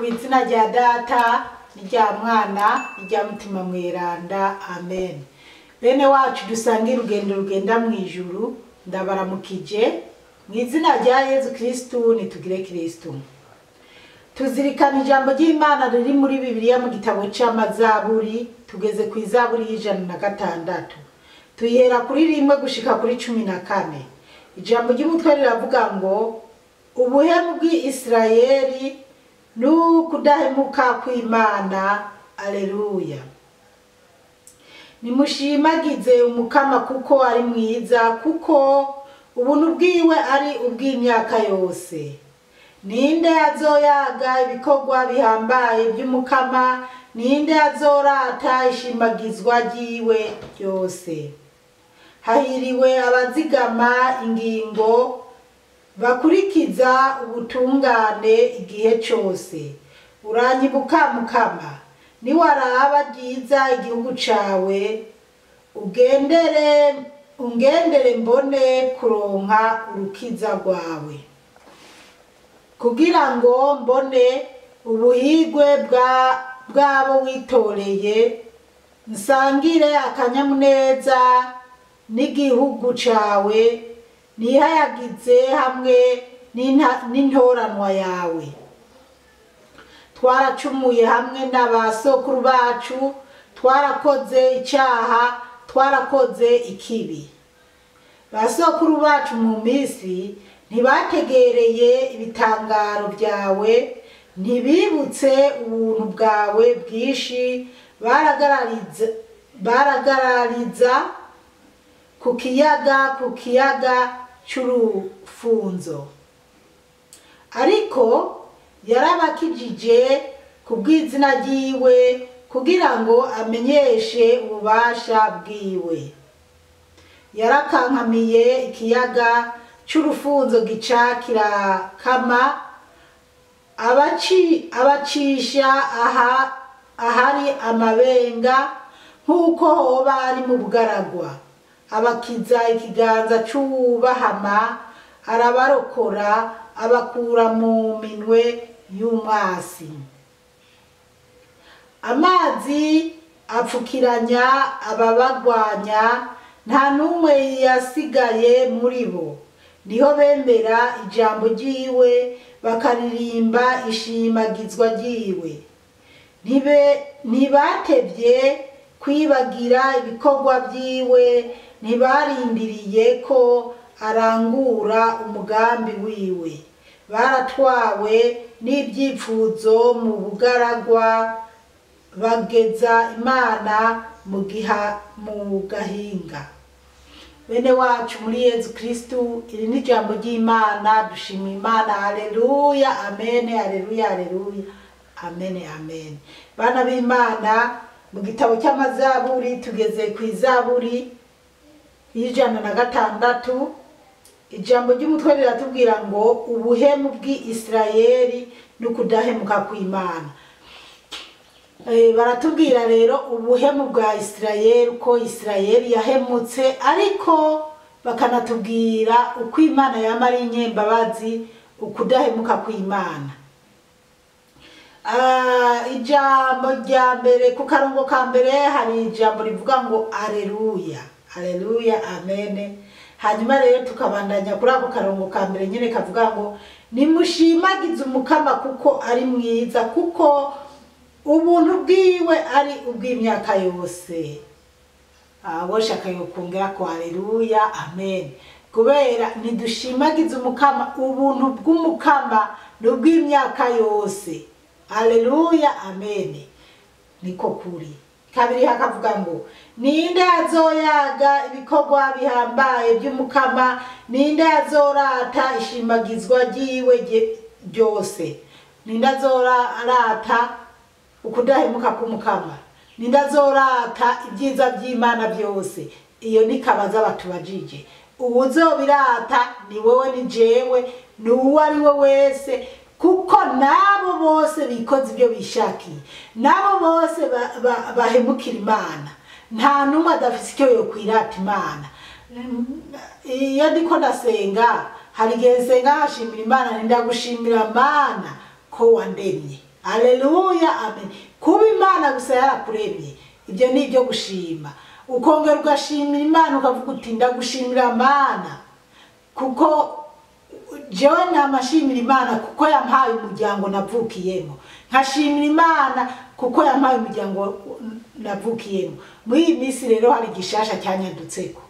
Ku izina rya Data n'irya Mwana n'irya Mutima Mweranda, amen. Bene wacu dusangira urugendo rugenda mu ijuru, ndabaramukije mu izina rya Yezu Kristu. Nitugire Kristu. Tuzirikana ijambo ry'Imana riri muri Bibiliya mu gitabo c'Amazaburi. Tugeze ku izaburi y'106, tuyihera kuri 1 gushika kuri 14. Ijambo ry'umutwe riravuga ngo ubuhemu bw'Isirayeli n'ukudahemuka kw'Imana. Aleluya. Nimushimagize Umukama kuko ari mwiza, kuko ubuntu bwiwe ari ubw'imyaka yose. Ninde azoyaga ibikorwa bihambaye by'Umukama? Ninde azorata ishimagizwa ryiwe ryose? Hahiriwe abazigama ingingo, bakurikiza ubutungane igihe cose. Uranyibuka Mukama, niwaraba ryiza igihugu cawe, ugendere ungendere mbone kuronka urukiza rwawe, kugira ngo mbone ubuhigwe bw'abo witoreye, nsangire akanyamuneza n'igihugu cawe, nihayagize hamwe n'intoranwa yawe. Twaracumuye hamwe n'abasokuru bacu, twarakoze icaha, twarakoze ikibi. Basokuru bacu mu Misiri ntibategereye ibitangaro byawe, ntibibutse ubuntu bwawe bwinshi, baragarariza ku kiyaga c'urufunzo. Ariko yarabakijije ku bw'izina ryiwe, kugira ngo amenyeshe ububasha bwiwe. Yarakankamiye ikiyaga c'urufunzo, gica kirakama, abacisha aha ahari amabenga nk'uko hoba ari mu bugaragwa. Abakiza ikiganza c'uwubahama, arabarokora, abakura mu minwe y'umwasi. Amazi apfukiranya ababagwanya, nta n'umwe yasigaye muri bo. Niho bemera ijambo ryiwe, bakaririmba ishimagizwa ryiwe. Ntibatevye kwibagira ibikorwa vyiwe, ntibarindiriye ko arangura umugambi wiwe. Baratwawe n'ibyifuzo mu bugaragwa, bageza Imana mu gahinga. Bene wacu muri Yezu Kristu, iri ni ijambo ry'Imana. Dushima Imana. Haleluya, amene, haleluya, haleluya, amene, amene. Bana b'Imana, mu gitabo cy'Amazaburi tugeze ku izaburi y'106. Ijambo ry'umutwe riratubwira ngo ubuhemu bw'Isirayeli n'ukudahemuka kw'Imana. Baratubwira rero ubuhemu bwa Isirayeli, uko Isirayeli yahemutse, ariko bakanatubwira uko Imana yama ari inyembabazi, ukudahemuka kw'Imana. Ijambo rya mbere, ku karongo ka mbere hari ijambo rivuga ngo aleluya, aleluya, amene. Hanyuma rero tukabandanya kuri ako karongo ka mbere nyene kavuga ngo nimushimagize Umukama kuko ari mwiza, kuko ubuntu bwiwe ari ubw'imyaka yose. Woshaka yokongera ko aleluya, amen, kubera nidushimagize Umukama, ubuntu bw'Umukama ni ubw'imyaka yose. Aleluya, amen, niko kuri. Kabiri hakavuga ngo ninde azoyaga ibikorwa bihambaye by'Umukama? Ninde azorata ishimagizwa ryiwe ryose? Ninde azorata ukudahemuka k'Umukama? Ninde azorata ibyiza by'Imana byose? Iyo ni kabaza batubajije. Uwuzobirata ni wowe, ni jewe, ni uwo ari we wese, kuko nabo bose bikoze ibyo bishakiye, nabo bose bahemukira Imana, nta n'umwe adafise icyo yokwirata Imana. Iyo ndiko ndasenga, hari igihe nsenga nkashimira Imana, ndagushimira Mana ko wandemye. Aleluya, amen. Kuba Imana gusa yarakuremye, ibyo ni ibyo gushima. Ukongera ugashimira Imana, ukavuga uti ndagushimira Mana, kuko jewe namashimira Imana kuko yampaye umuryango navukiyemo, nkashimira Imana kuko yampaye umuryango navukiyemo. Muri iyi minsi rero hari igishasha cyanyadutseko.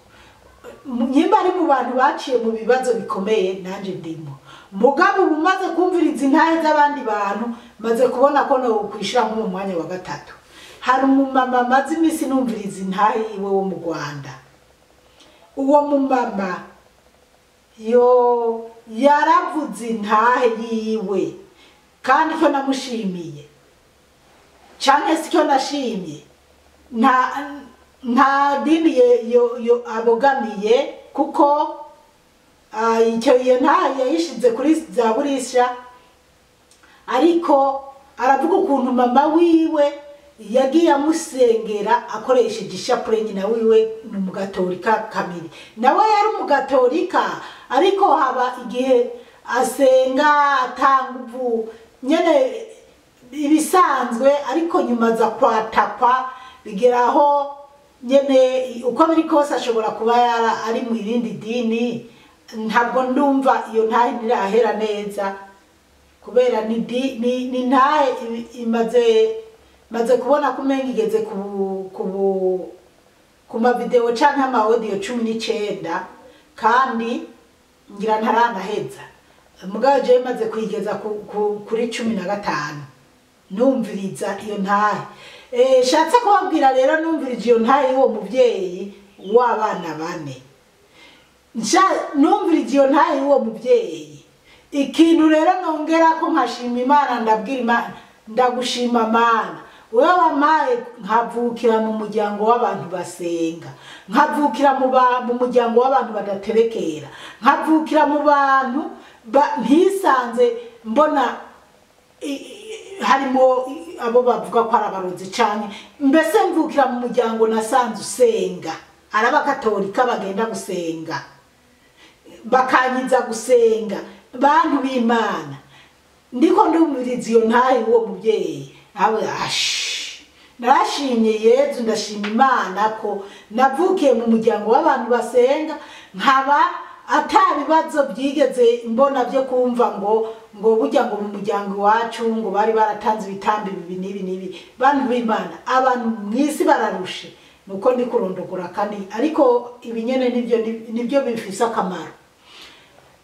Nyimba ari mu bantu baciye mu bibazo bikomeye, nanje ndimo. Mugabo ubu maze kumviriza intahe z'abandi bantu, maze kubona ko no kwishira nko mu mwanya wa gatatu. Hari umumama maze iminsi numviriza intahe iwe wo mu Rwanda. Uwo mumama yo yaravuze intahe yiwe, kandi icyo namushimiye canke si cyo nashimye, nta dini yo abogamiye, kuko icyo iyo ntahe yayishize kuri za burisha. Ariko aravuga ukuntu mama wiwe yagiye amusengera akoresheje ishapure. Nyina wiwe ni umugatolika kamiri, nawe yari umugatolika, ariko haba igihe asenga atanga ubu nyene ibisanzwe, ariko nyuma aza kwatakwa bigeraho nyene. Uko biri kose ashobora kuba yara ari mu irindi dini, ntabwo ndumva iyo ntahe ntirahera neza, kubera ni ntahe imaze maze kubona ko umenga igeze ku mavideo canke ama audio 19, kandi ngira ntaranaheza. Mugabo jewe maze kuyigeza kuri 15 numviriza iyo ntahe. Shatse kubabwira rero, numvirije iyo ntahe y'uwo muvyeyi w'abana bane. Numvirije iyo ntahe y'uwo muvyeyi, ikintu rero nongera ko nkashima Imana, ndabwira Imana ndagushima Mana, wewe wampaye nkavukira mu muryango w'abantu basenga, nkavukira mu muryango w'abantu badaterekera, nkavukira mu bantu ntisanze mbona harimo abo bavuga ko ari abarozi canke mbese mvukira mu muryango nasanze usenga, ari abakatolika bagenda gusenga, bakanyiza gusenga. Bantu b'Imana, ndiko ndumviriza iyo ntahe uwo muvyeyi, awe ash narashimye Yezu, ndashima Imana ko navukiye mu muryango w'abantu basenga, nkaba ata bibazo byigeze mbona byo kumva ngo burya ngo mu muryango wacu ngo bari baratanze ibitambi ibi n'ibi n'ibi. Bantu b'Imana, abantu mw'isi bararushe, nuko ndi kurondogora kandi, ariko ibinyene nibyo bifise akamaro.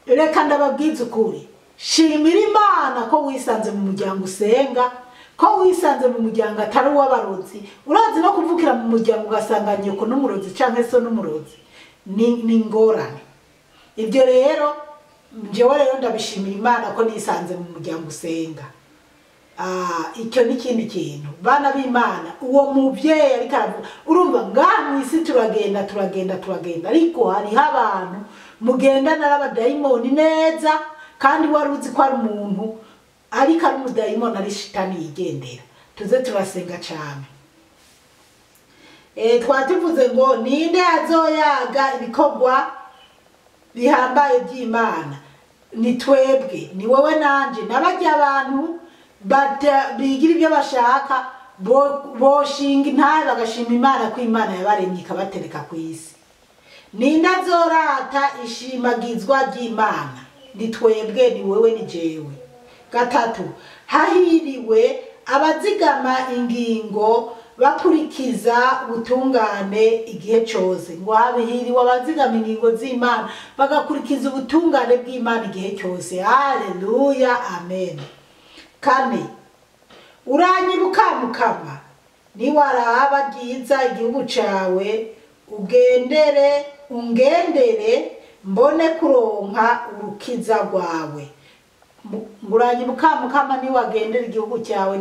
Reka ndababwize ukuri, shimira Imana ko wisanze mu muryango usenga, ko wisanze mu muryango atari uw'abarozi. Urazi no kuvukira mu muryango ugasanga nyoko n'umurozi canke so n'umurozi, ni ingorane. Ibyo rero njyewe rero ndabishimira Imana ko nisanze mu muryango usenga. Icyo ni ikindi kintu bana b'Imana. Uwo muvyeyi ariko aravuga, urumva ngaha mw'isi turagenda turagenda turagenda, ariko hariho abantu mugendana n'abadayimoni neza, kandi wari uzi ko ari umuntu, ariko ari umudayimoni, ari shitani yigendera. Tuze turasenga cane. Twatuvuze ngo ninde azoyaga ibikorwa bihambaye by'Imana? Ni twebwe, ni wowe nanje, n'abarya abantu bigira ibyo bashaka, boshinga intahe bagashima Imana ko Imana yabaremye ikabatereka ku isi. Ninde azorata ishimagizwa ry'Imana? Ni twebwe, ni wewe, ni jewe. Gatatu, hahiriwe abazigama ingingo bakurikiza ubutungane igihe cyose. Ngo hahiriwe abazigama ingingo z'Imana bagakurikiza ubutungane bw'Imana igihe cyose. Haleluya, amen. Kane, uranyibuka Mukama niwaraba ryiza igihugu cawe, ugendere ungendere mbone kuronka urukiza rwawe. Uranyibuka Mukama niwagendera igihugu cyawe,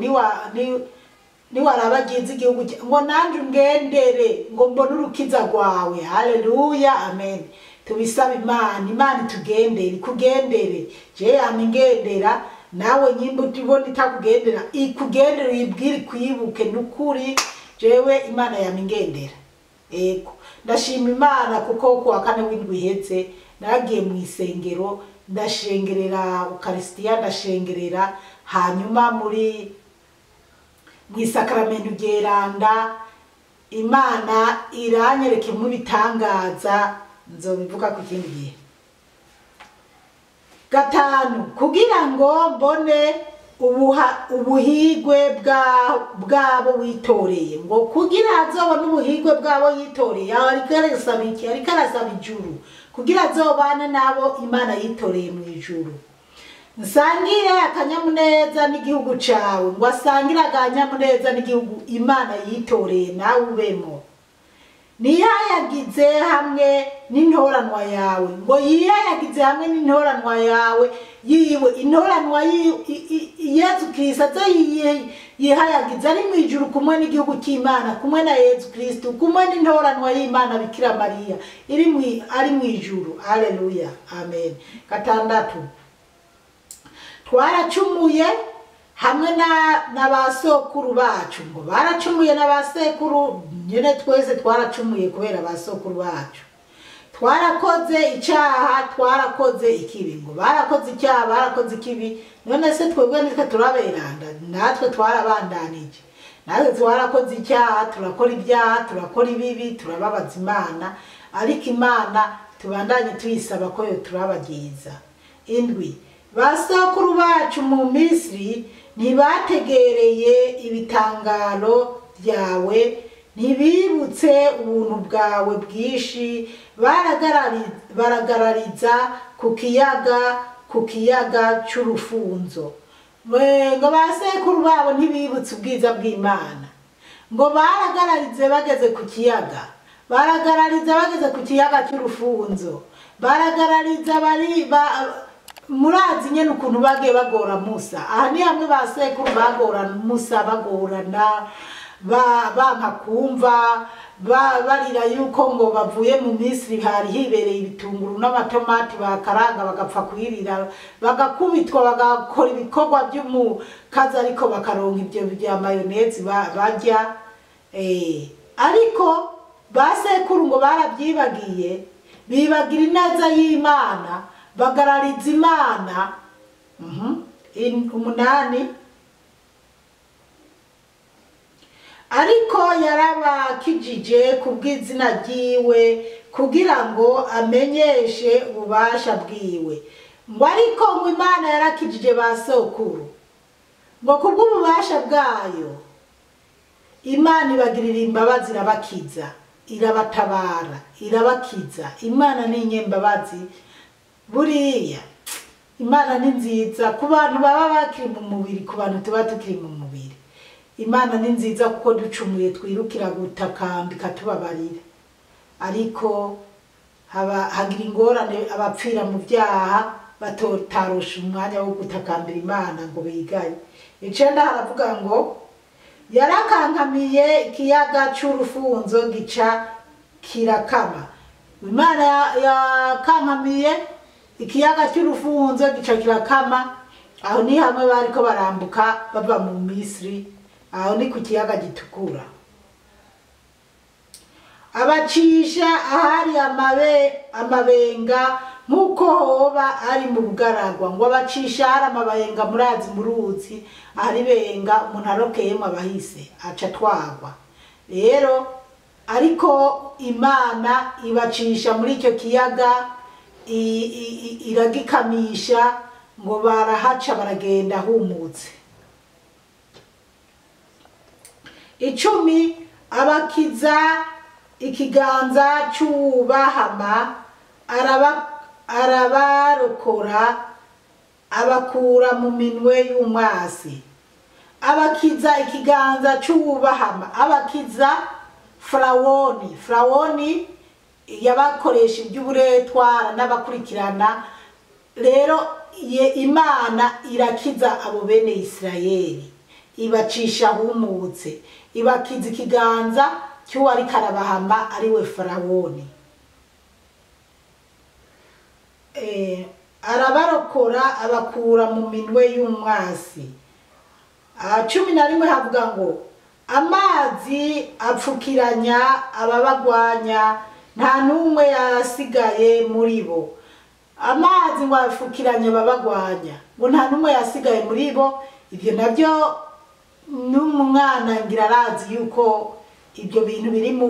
niwaraba ryiza igihugu cyawe, ngo nanje ungendere ngo mbone urukiza rwawe. Haleluya, amen. Tubisaba Imana, Imana itugendere, ikugendere. Je yama nawe nyimba utibona itakugendera, ikugendere, uyibwire, ikwibuke. Nukuri jewe Imana yama ingendera. Ego, ndashima Imana kuko kuwa kane w'indwi iheze naragiye mu isengero, Ndashengerera ukarisitiya, ndashengerera, hanyuma muri mu isakaramentu ryeranda Imana iranyereka imwe ibitangaza, nzobivuga ku kindi gihe. 5, kugira ngo mbone ubuhigwe bwabo witoreye. Ngo kugira azobone ubuhigwe bwabo yitoreye, aho ariko arasaba iki? Ariko arasaba ijuru, kugira azobane nabo Imana yitoreye mu ijuru. Nsangire akanyamuneza n'igihugu cawe, ngo asangire akanyamuneza n'igihugu Imana yitoreye nawe ubemo. Nihayagize hamwe n'intoranwa yawe, ngo yihayagize hamwe n'intoranwa yawe yiwe, intoranwa Yezu Kristo aze yihayagize ari mu ijuru kumwe n'igihugu cy'Imana, kumwe na Yezu Kristo, kumwe n'intoranwa y'Imana Bikira Mariya ari mu ijuru. Haleluya, amen. 6, twaracumuye hamwe na ba sokuru bacu. Ngo baracumuye na ba sekuru nyene, twese twaracumuye kubera ba sokuru bacu. Twarakoze icyaha, twarakoze ikibi. Ngo barakoze icyaha, barakoze ikibi. None se twebwe nitwe turaberanda? Natwe twarabandanije, natwe twarakoze icyaha, turakora ibyaha, turakora ibibi, turababaza Imana, ariko Imana tubandanye tuyisaba ko yo turabagiza. 7, basokuru bacu mu Misiri ntibategereye ibitangaro byawe, ntibibutse ubuntu bwawe bwinshi, baragarariza ku kiyaga cy'urufunzo. Ngo basekuru babo ntibibutse ubwiza bw'Imana, ngo baragararize bageze ku kiyaga, baragarariza bageze ku kiyaga cy'urufunzo, baragarariza bari murazi nyene ukuntu bagiye bagora Musa. Aha ni hamwe ba sekuru bagora Musa, bagorana banka kumva, barira yuko ngo bavuye mu Misiri hari hibereye ibitunguru n'amatomati bakaranga bagapfa kwirira, bagakubitwa, bagakora ibikorwa by'umukazi, ariko bakaronka ibyo bya mayonezi barya. Ariko ba sekuru ngo barabyibagiye, bibagira ineza y'Imana, bagarariza Imana. 8, ariko yarabakijije kubw'izina ryiwe, kugira ngo amenyeshe ububasha bwiwe. Ngo ariko ngo Imana yarakijije ba sokuru, ngo kubw'ububasha bwayo Imana ibagirira imbabazi, irabakiza, irabatabara, irabakiza. Imana ni inyembabazi. Buriya Imana ni nziza ku bantu baba bakiri mu mubiri, ku bantu tuba tukiri mu mubiri. Imana ni nziza kuko ducumuye twirukira gutakamba ikatubabarira, ariko hagira ingorane abapfira mu byaha batotarosha umwanya wo gutakambira Imana ngo bigaye. 9, haravuga ngo yarakankamiye ikiyaga cy'urufunzo gica kirakama. Imana yakankamiye ikiyaga cy'urufunzo gica kirakama. Aho ni hamwe bariko barambuka bava mu Misiri, aho ni ku kiyaga gitukura. Abacisha ahari amabenga nk'uko hoba ari mu bugaragwa. Ngo abacisha ahari amabenga, murazi mu ruzi ahari benga, umuntu arokeyemo abahise aca twagwa. Rero ariko Imana ibacisha muri icyo kiyaga, iragikamisha, ngo barahaca baragenda humutse. 10, abakiza ikiganza cy'ubahama, arabarokora, abakura mu minwe y'umwasi. Abakiza ikiganza cy'ubahama, abakiza Farawoni. Farawoni yabakoresha iby'uburetwa n'abakurikirana. Rero Imana irakiza abo bene Isirayeli, ibacisha humutse, ibakiza ikiganza cy'uwari karabahama ariwe Farawoni. Arabarokora abakura mu minwe y'umwasi. 11 havuga ngo amazi apfukiranya ababagwanya, nta n'umwe yasigaye muri bo. Amazi ngo afukiranye babagwanya, ngo nta n'umwe yasigaye muri bo. Ibyo nabyo n'umwana ngira arazi yuko ibyo bintu biri mu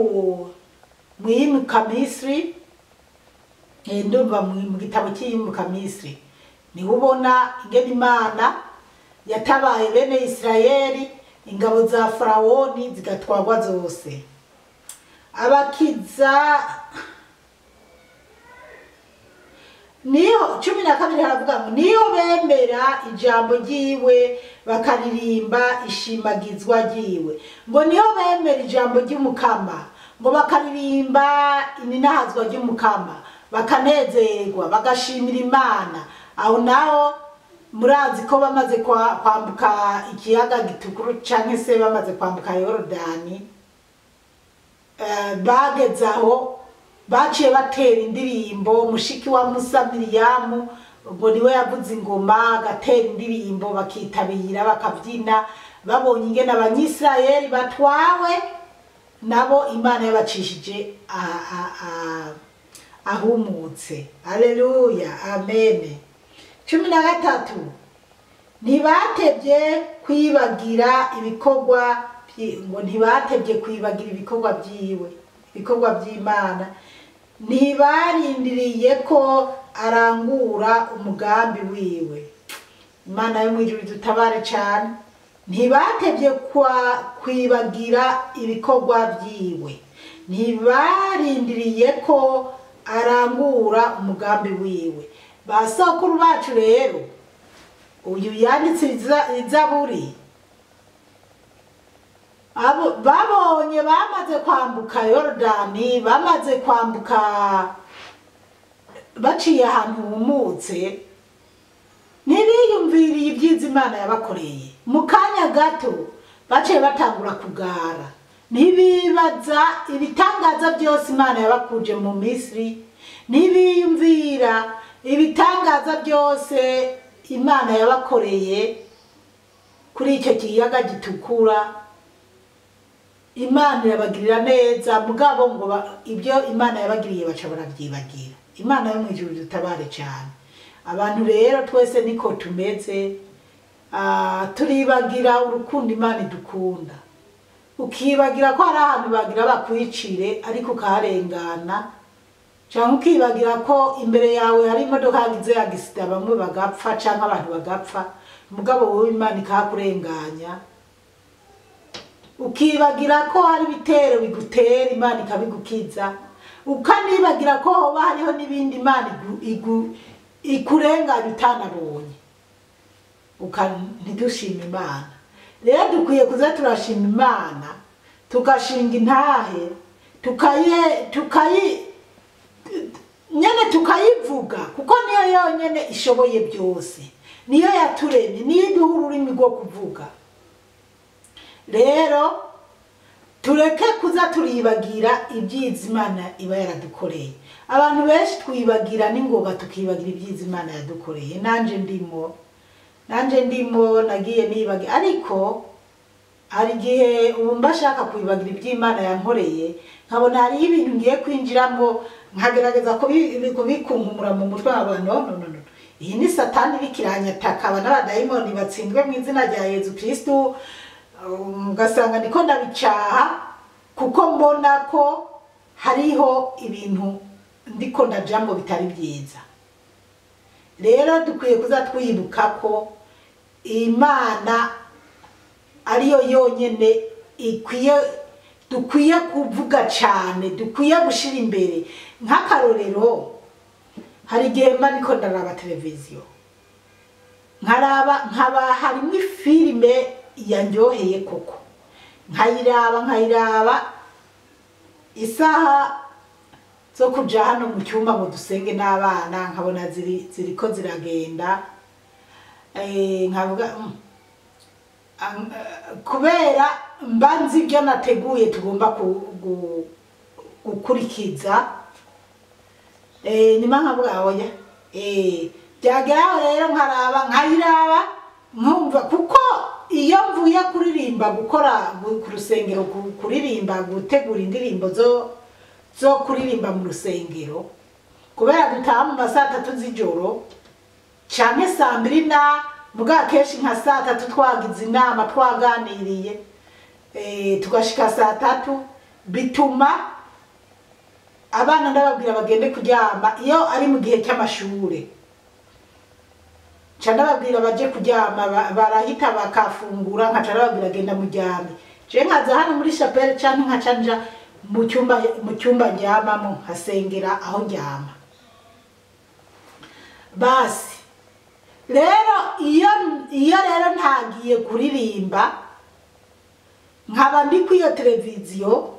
Iyimukamisiri. Ndumva mu gitabo cy'Iyimukamisiri niho ubona ingene Imana yatabaye bene Isirayeli, ingabo za Farawoni zigatwarwa zose. Abakiza niyo 12 haravuga ngo niyo bemera ijambo ryiwe bakaririmba ishimagizwa ryiwe. Ngo niyo bemera ijambo ry'Umukama, ngo bakaririmba ininahazwa ry'Umukama, bakanezerwa bagashimira Imana. Aho naho murazi ko bamaze kwambuka ikiyaga gitukuru canke se bamaze kwambuka Yorodani, bageze aho baciye batera indirimbo. Mushiki wa Musa Miriyamu ngo niwe yavuze ingoma, agatera indirimbo, bakitabira bakabyina, babonye ingene Abanyisirayeli batwawe nabo Imana yabacishije ahumutse. Haleluya, amen. 13 ntibatevye kwibagira ibikorwa, ngo ntibatevye kwibagira ibikorwa byiwe, ibikorwa by'Imana. Ntibarindiriye ko arangura umugambi wiwe. Imana yo mwijuru dutabare cyane. Ntibatevye kwibagira ibikorwa byiwe, ntibarindiriye ko arangura umugambi wiwe. Basokuru bacu rero, uyu yanditse Izaburi, abo babonye bamaze kwambuka Yorodani, bamaze kwambuka baciye ahantu humutse, ntibiyumviriye ibyiza Imana yabakoreye. Mu kanya gato baciye batangura kugara, ntibibaza ibitangaza byose Imana yabakuje mu Misiri, ntibiyumvira ibitangaza byose Imana yabakoreye kuri icyo kiyaga gitukura. Imana irabagirira neza, mugabo ngo ibyo Imana yabagiriye baca barabyibagira. Imana yo mwijuru dutabare cyane. Abantu rero twese niko tumeze, turibagira urukundo Imana idukunda. Ukibagira ko hari ahantu bagira bakwicire ariko ukaharengana, cyangwa ukibagira ko imbere yawe hari imodoka yagize agisida bamwe bagapfa cyangwa abantu bagapfa, mugabo wowe Imana ikahakurenganya. Ukibagira ko hari ibitero bigutera Imana ikabigukiza. Ukanibagira ko hoba hariho n'ibindi Imana ikurenganya utanabonye, ntidushime Imana. Rero dukwiye kuza turashima Imana, tugashinga intahe, nyene tukayivuga, kuko niyo yonyene ishoboye byose, niyo yaturemye, niyo iduha ururimi rwo kuvuga. Rero tureke kuza turibagira ibyiza Imana iba yaradukoreye. Abantu benshi twibagira n'ingoga, tukibagira ibyiza Imana yadukoreye. Nanje ndimo nagiye nibagira, ariko hari igihe ubu mbashaka kwibagira iby'Imana yankoreye, nkabona hari ibintu ngiye kwinjiramo, nkagerageza kubikunkumura mu mutwe w'abantu. No, no, no, iyi ni Satani bikiranyataka, aba n'abadayimoni batsindwe mu izina rya Yezu Kristu. Ugasanga ndiko ndabicaha kuko mbona ko hariho ibintu ndiko ndajambo bitari byiza. Rero dukwiye kuza twibuka ko Imana ariyo yonyene ikwiye, dukwiye kuvuga cyane, dukwiye gushira imbere. Nk'akarorero, hari igihe mba ndiko ndaraba televiziyo, nkaraba nkaba harimo ifilime yanjyoheye koko, nkayiraba isaha zo kuja hano mu cyumba ngo dusenge n'abana, nkabona ziriko ziragenda, nkavuga kubera mba nzi ibyo nateguye tugomba gukurikiza, nyuma nkavuga oya, byageraho rero nkaraba nkayiraba nkumva, kuko iyo mvuye kuririmba, gukora ku rusengero, kuririmba, gutegura indirimbo zo kuririmba mu rusengero, Kubera dutaha mu masaha 3 z'ijoro canke saa 2 na muga kenshi nka saa 3 twagize inama twaganiriye, tugashika saa 3, bituma abana ndababwira bagende kuryama iyo ari mu gihe cy'amashure. Nca ndababwira baje kuryama, barahita bakafungura, nkaca ndababwira genda muryame. Je nkaza hano muri chapelle canke nkaca nja mu cyumba ndyamamo, nkasengera aho ndyama. Basi rero iyo rero ntagiye kuririmba nkaba ndi kuri iyo televiziyo,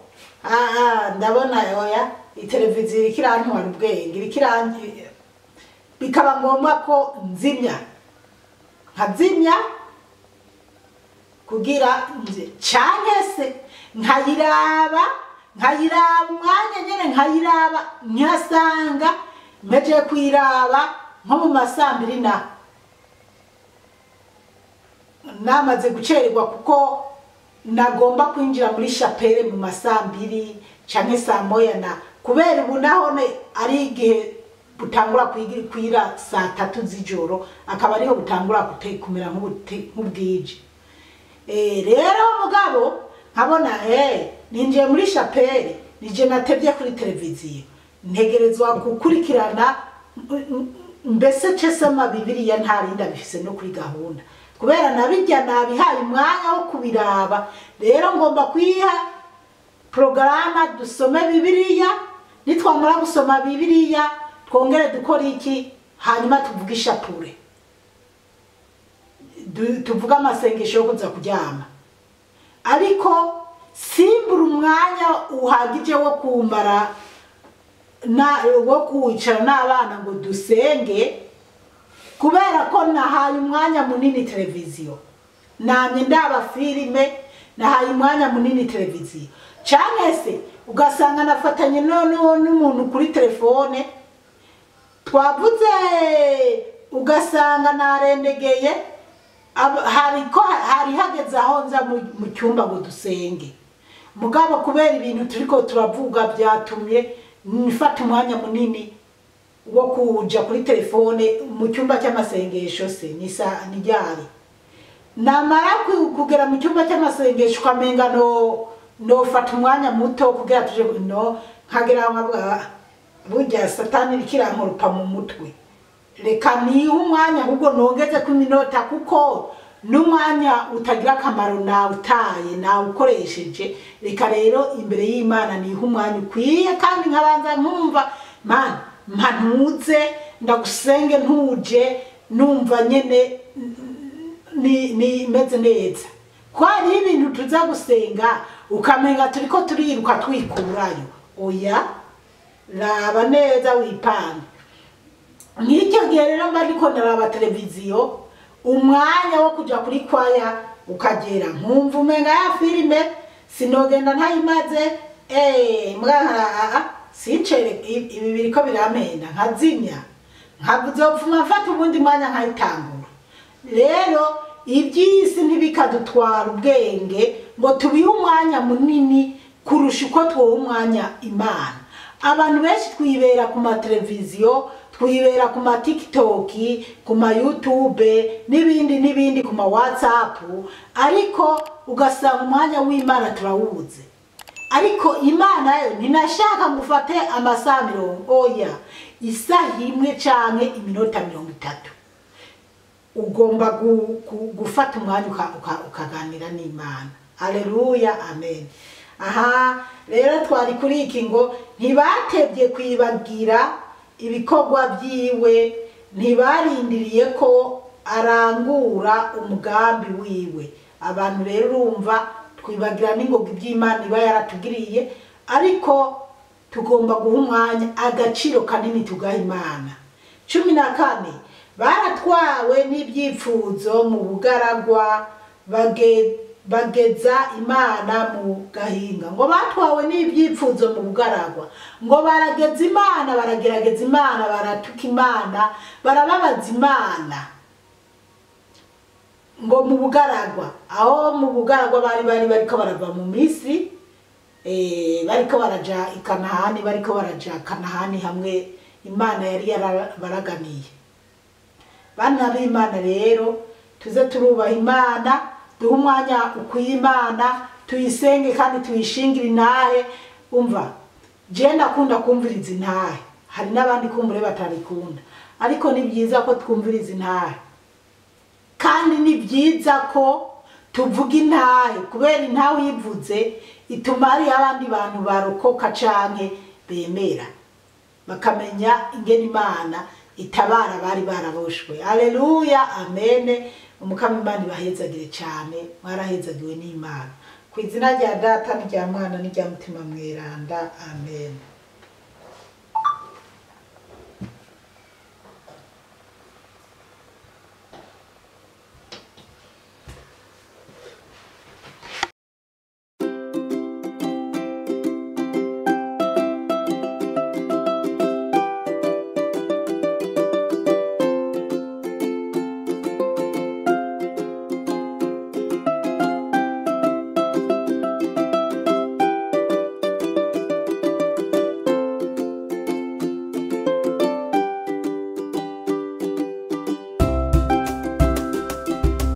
ndabona oya iteleviziyo iriko irantwara ubwenge, iriko bikaba ngombwa ko nzimya, nkazimya kugira nze, canke se nkayiraba umwanya nyene, nkayiraba nkasanga mpejeje kuyiraba nko mu masaa 2 na namaze gucererwa, kuko nagomba kwinjira muri chapelle mu masaa 2 canke saa 1 na kubera ubu nahone ari igihe butangura kwira saa 3 z'ijoro, akaba ariho butangura kumera nk'ubwije. Rero mugabo nkabona ninjiye muri chapelle, nije natevye kuri televiziyo, ntegerezwa gukurikirana mbese cesama Bibiliya ntarinda bifise no kuri gahunda, kubera nabijya nabihaye umwanya wo kubiraba. Rero ngomba kwiha programa dusome Bibiliya, nitwamara gusoma Bibiliya twongere dukora iki, hanyuma tuvuge ishapure, tuvuge amasengesho yo kuza kuryama. Ariko simbura umwanya uhagije wo kumara na wo kwicara n'abana ngo dusenge, kubera ko nahaye umwanya munini televiziyo, namye ndaba filime, nahaye umwanya munini televiziyo. Canke se ugasanga nafatanye n'umuntu kuri telefone twavuze, ugasanga narendegeye, hari hageze aho nza mu cyumba ngo dusenge. Mugabo kubera ibintu turiko turavuga byatumye nifata umwanya munini wo kuja kuri telefone mu cyumba cy'amasengesho, se nisa nijyari namara kugera mu cyumba cy'amasengesho ukamenga no fata umwanya muto kugira tuje no nkagera nkavuga burya satani ikirankorupa mu mutwe, reka nihe umwanya ahubwo nongeze ku minota, kuko n'umwanya utagira akamaro nawe utaye nawe ukoresheje. Reka rero imbere y'Imana nihe umwanya ukwiye, kandi nkabanza nkumva Mana mpantuze ndagusenge ntuje, numva nyene ni meze neza. Ko hari ibintu tuza gusenga ukamenga turiko turiruka twikurayo, oya raba neza wipange. Nk'icyo gihe rero mba ndiko ndaraba televiziyo, umwanya wo kuja kuri kwaya ukagera nkumva umenga ya filime sinogenda ntayimaze, mbwa sincere ibi biriko biramenda, nkazimya nkazopfuma mfata ubundi mwanya nkayitangura. Rero iby'isi ntibikadutwara ubwenge ngo tubihe umwanya munini kurusha uko twoha umwanya Imana. Abantu benshi twibera ku mateleviziyo, twibera ku ma TikTok, ku ma YouTube n'ibindi n'ibindi, ku ma WhatsApp, ariko ugasanga umwanya w'Imana turawubuze. Ariko Imana yo ntinashaka ngo ufate amasaha 40, oya, isaha imwe canke iminota 30 ugomba gufata umwanya ukaganira n'Imana. Haleluya, amen. Aha rero twari kuri iki ngo ntibatevye kwibagira ibikorwa byiwe, ntibarindiriye ko arangura umugambi wiwe. Abantu rero urumva twibagira n'ingoga iby'Imana iba yaratugiriye, ariko tugomba guha umwanya agaciro kanini tugaha Imana. 14 baratwawe n'ibyifuzo mu bugaragwa, bageza Imana mu gahinga. Ngo batwawe n'ibyifuzo mu bugaragwa, ngo barageza Imana, baragerageza Imana, baratuka Imana, barababaza Imana ngo mu bugaragwa. Aho mu bugaragwa bari bariko barava mu Misiri, bariko baraja i Kanahani, bariko baraja Kanahani hamwe Imana yari yarabaraganiye. Bana b'Imana rero, tuze turubaha Imana, duhe umwanya ukwiye Imana, tuyisenge kandi tuyishingire intahe. Umva, je ndakunda kumviriza intahe, hari n'abandi kumbure batabikunda, ariko ni byiza ko twumviriza intahe, kandi ni byiza ko tuvuga intahe, kubera intahe uyivuze ituma hariyo abandi bantu barokoka canke bemera, bakamenya ingene Imana itabara bari baraboshwe. Aleluya, amene. Umukama Imana ibahezagire cyane, mwarahezagiwe n'Imana. Ku izina rya Data n'irya Mwana n'irya Mutima Mweranda, amen.